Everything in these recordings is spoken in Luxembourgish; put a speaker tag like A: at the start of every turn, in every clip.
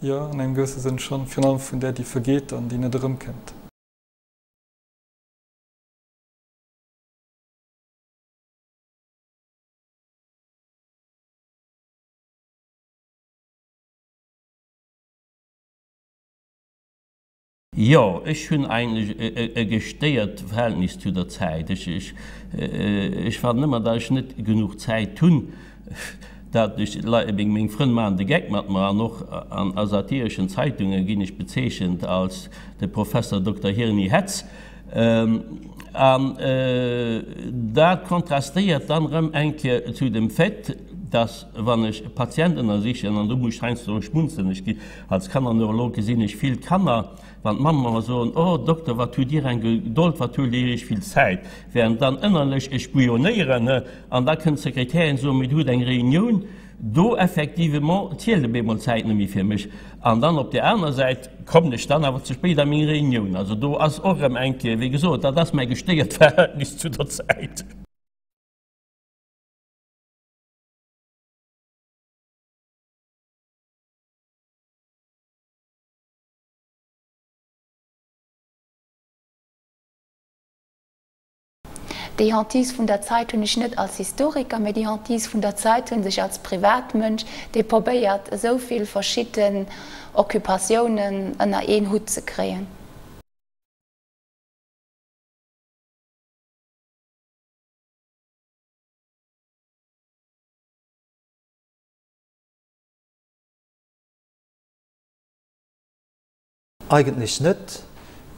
A: Jo, an engem gewësse Sënn schonn, virun allem vun där, déi vergeet an déi net erëmkënnt.
B: Jo, ech hunn eigentlech e gestéiert Verhältnis zu der Zäit. Ech, ech fannen ëmmer, datt ech net genuch Zäit hunn. Dat, ech, meng, meng Frënn maachen de Geck mat mer an och an a satireschen Zeitunge ginn ech bezeechent als de Professor Dokter Hirni Hetz. An dat kontrastéiert dann erëm eng Kéier zu dem Fait, datt wann ech e Patient ënnersichen, an do muss ech heiansdo schmunzeln, ech gi Als Kannerneurolog gesinn ech vill Kanner, wann d'Mamme mer soen, Oh Dokter, wat hutt Dir eng Gedold, wat huelt Dir Iech vill Zäit, während dann ënnerlech ech bouillonnéieren an da kënnt d'Sekretärin soen, Mee du hutt eng Reunioun do, effectivement zielt op eemol d'Zäit net méi fir mech. An dann op där aner Säit kommen ech dann awer ze spéit a meng Reunioun. Also do ass och erëm eng Kéier, wéi gesot, dat ass mäi gestéiert Verhältnis zu der Zäit.
C: Déi Hantise vun der Zait hunn ech net als Historiker, mä déi Hantise vun der Zait hunn ech als Privatmënsch, dee probéiert esou vill verschidden Occupatiounen ënner een Hutt ze kréien.
D: Eigentlech net,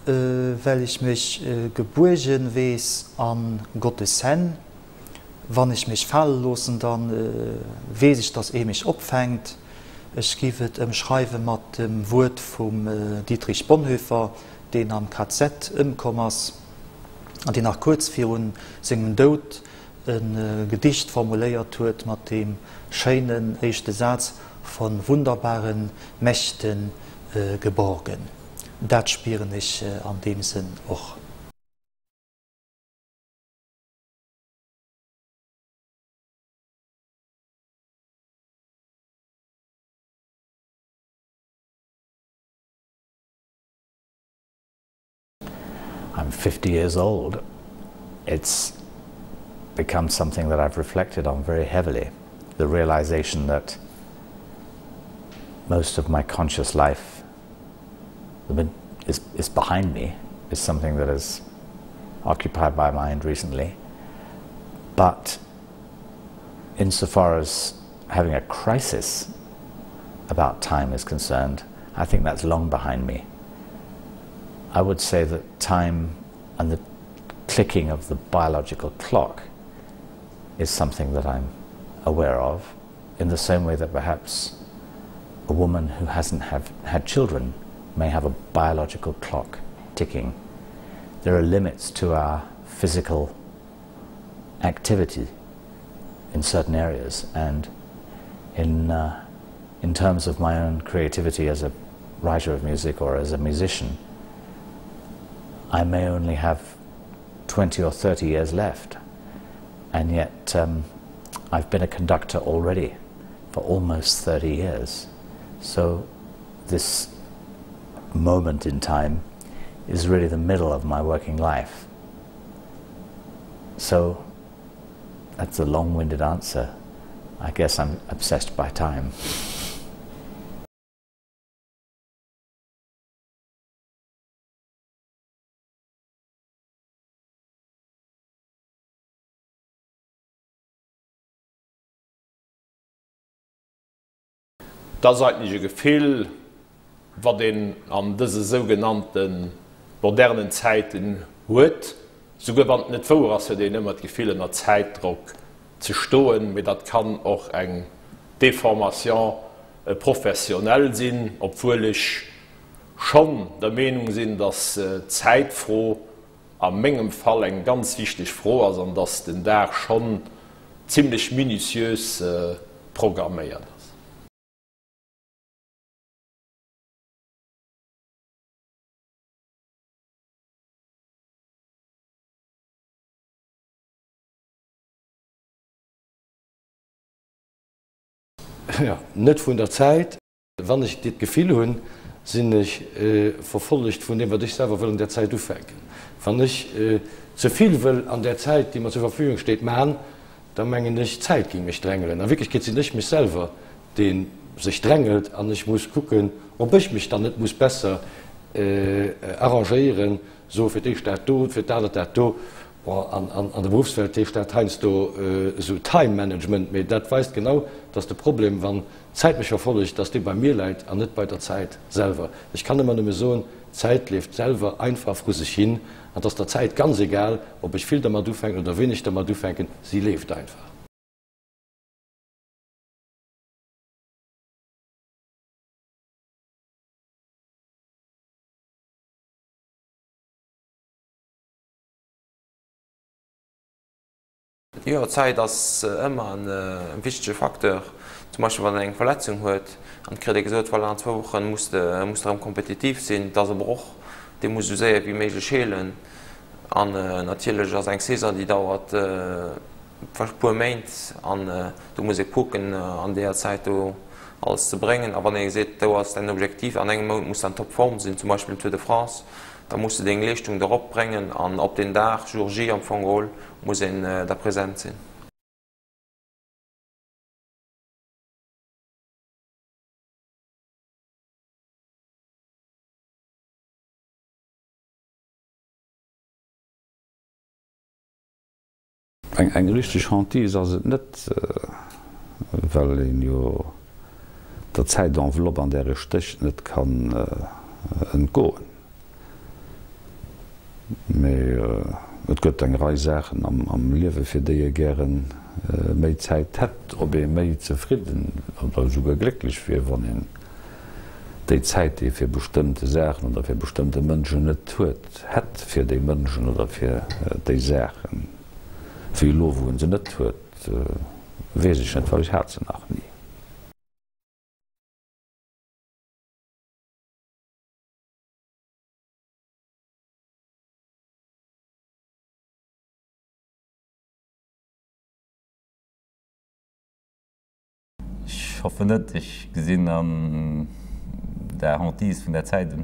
D: well ech mech gebuergen weess a Gottes Hänn. Wann ech mech fale loossen, da weess ech, dass ee mech opfänkt. Ech giff et ëmschreiwe mat dem Wuert vum Dietrich Bonhoeffer, deen am KZ ëmkomm ass an deen nach kuerz virun sengem Doud e Gedicht formuléiert huet mat deem schéinen éischte Saz, Von wunderbaren Mächten geborgen. Dat spieren ech an deem Sënn och.
E: I'm 50 years old. It's become something that I've reflected on very heavily. The realization that most of my conscious life is, is behind me is something that has occupied my mind recently. But insofar as having a crisis about time is concerned, I think that's long behind me. I would say that time and the clicking of the biological clock is something that I'm aware of, in the same way that perhaps a woman who hasn't have had children may have a biological clock ticking. There are limits to our physical activity in certain areas and in, uh, in terms of my own creativity as a writer of music or as a musician, I may only have 20 or 30 years left. And yet um, I've been a conductor already for almost 30 years. So this moment in time is really the middle of my working life. So that's a long-winded answer. I guess I'm obsessed by time.
F: Et ass eigentlech e Gefill, wat een an dëse sougenannte modernen Zäiten huet. Souguer wann et net wouer ass, huet een ëmmer d'Gefill ënner Zäitdrock ze stoen. Mee dat kann och eng Déformation professionnelle sinn, obwuel ech schonn der Meenung sinn, datt d'Zäitfro a mengem Fall eng ganz wichteg Fro ass an dass den Dag schonn zimlech minutiös programméiert ass.
G: Jo, net vun der Zäit. Wann ech dat Gefill hunn, sinn ech verfollegt vun deem, wat ech selwer wëll an där Zäit ufänken. Wann ech ze vill wëll an där Zäit, déi mer zur Verfügung steet, man, da mengen ech, d'Zäit géing mech drängelen. A Wierklechkeet sinn ech mech selwer, dee sech drängelt, an ech muss kucken, ob ech mech dann net muss besser arrangéieren, soe fir d'éischt dat do, fir d'anert dat do. Bon, an der Beruffswelt heescht dat heiansdo esou Time Management, mee dat weist genau, dass de Problem, wann d'Zäit mech verfollegt, dass dee bei mir läit an net bei der Zäit selwer. Ech kann ëmmer nëmme soen, d'Zäit leeft selwer einfach vru sech hin an et ass der Zäit ganz egal, ob ech vill dermat ufänken oder wéineg dermat ufänken, si leeft einfach.
H: Jo, Zäit ass ëmmer e wichtege Facteur. Zum Beispill wann een eng Verletzung huet an et kritt ee gesot, voilà, an zwou Woche muss de muss de erëm kompetitiv sinn. Et ass e Broch, dee muss esou séier wéi méiglech heelen. An natierlech ass eng Saison, déi dauert e puer Méint an do muss ee kucken an deeër Zäit do alles ze bréngen. A wann ee seet, do ass däin Objektiv, an engem Mount muss de an Toppform sinn, zum Beispill um Tour de France, Da muss de deng Leeschtung dorop bréngen an op deen Dag, Jour J am Fong geholl, muss een da present sinn.
I: Eng richteg Hantise ass et net, well een jo der Zäitenveloppe, an där e stécht, net kann entgoen. Mee et gëtt eng Rei Saachen am Liewe fir déi ee gäre méi Zäit hätt, ob ee méi zefridden oder esouguer glécklech wier, wann een déi Zäit, déi ee fir bestëmmte Saachen oder fir bestëmmte Mënschen net huet, hätt fir déi Mënschen oder fir déi Saachen. Wéi elo, wou en se net huet, weess ech net, well ech hat se nach ni.
J: Ech hoffen net. Ech gesinn an der Hantise vun der Zäit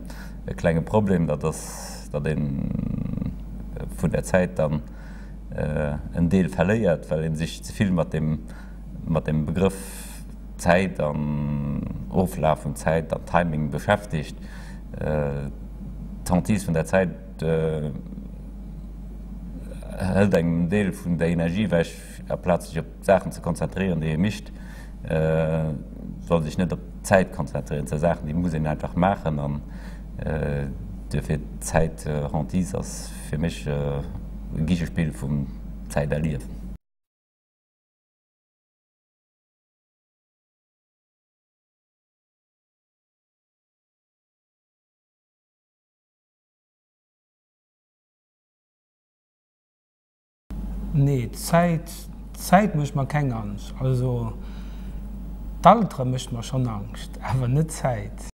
J: e klenge Problem, dat ass, datt ee vun der Zäit dann en Deel verléiert, well ee sech ze vill mat deem, mat dem Begrëff Zäit an Oflaf vun Zäit an Timing beschäftegt. D'Hantise vun der Zäit hëlt engem en Deel vun der Energie ewech, aplaz sech op d'Saachen ze konzentréieren, déi ee mécht, soll sech net op d'Zäit konzentréieren. Dat si Saachen, déi muss een einfach maachen an duerfir d'Zäit, Hantise ass fir mech e Gigespill vum Zäiterliewen.
K: Nee, d'Zäit, d'Zäit mécht mer keng Angscht. Also d'Altere mécht mer schonn Angscht, awer net d'Zäit.